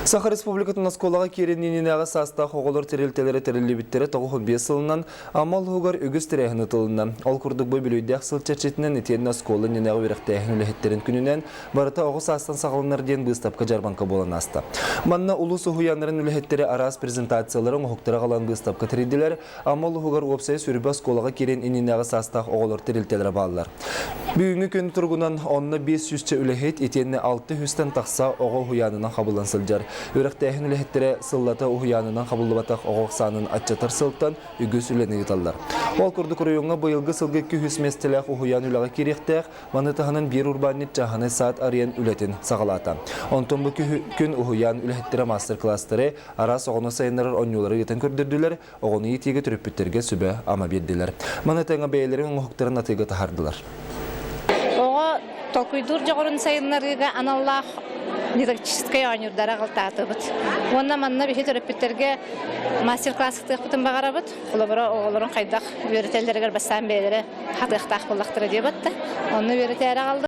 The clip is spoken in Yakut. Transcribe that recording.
Саха Республикатын оскуолаҕа киирэн иннинээҕи саастаах оҕолор тэрилтэлэрэ тэриллибиттэрэ 95 сылынан Амма улууһугар үгүс тэрээһин ыытылынна. Ол курдук бу үбүлүөйдээх сыл чэрчитинэн итиэннэ оскуола иннинээҕи үөрэхтээһин үлэһиттэрин күнүнэн барыта оҕо саастан саҕаланар диэн быыстапка-дьаарбаҥка буолан ааста. Манна улуус уһуйааннарын үлэһиттэрэ араас презентациялары оҥоһуктары аҕалан быыстапка тэрийдилэр. Амма улууһугар уопсайа сүүрбэ оскуолаҕа киирэн иннинээҕи саастаах оҕолор тэрилтэлэрэ бааллар. Бүгүҥҥү күн туругунан онно 500-чэ үлэһит итиэннэ 600-тэн тахса оҕо уһуйаанынан хабыллан сылдьар. Үөрэхтээһин үлэһиттэрэ сыллата уһуйаанынан хабыллыбатах оҕо ахсаанын аччатар сылтан үгүс үлэни ыыталлар. Ол курдук оройуоҥҥа быйылгы сылга 200 миэстэлээх уһуйаан үлэҕэ киириэхтээх, маны таһынан биир урбаанньыт чааһынай саад арыйан үлэтин саҕалаата. Онтон бу күн уһуйаан үлэһиттэрэ маастар-кылаастары, араас оҕону сайыннарар оонньуулары ыытан көрдөрдүлэр, оҕону иитиигэ төрөппүттэргэ сүбэ-ама биэрдилэр. Маны тэҥэ бэйэлэрин оҥоһуктарын атыыга таһаардылар. Оҕо толкуйдуур дьоҕурун сайыннарыыга аналлаах дидактическай оонньуурдары аҕалтаатыбыт. Уонна манна биһи төрөппүттэргэ мастер-класс ыытыахпытын баҕарабыт. Холобура, оҕолорун хайдах үөрэтэллэригэр бастаан бэйэлэрэ хатыахтаах буоллахтара диэбэт да. Онно үөрэтээри аҕаллыбыт.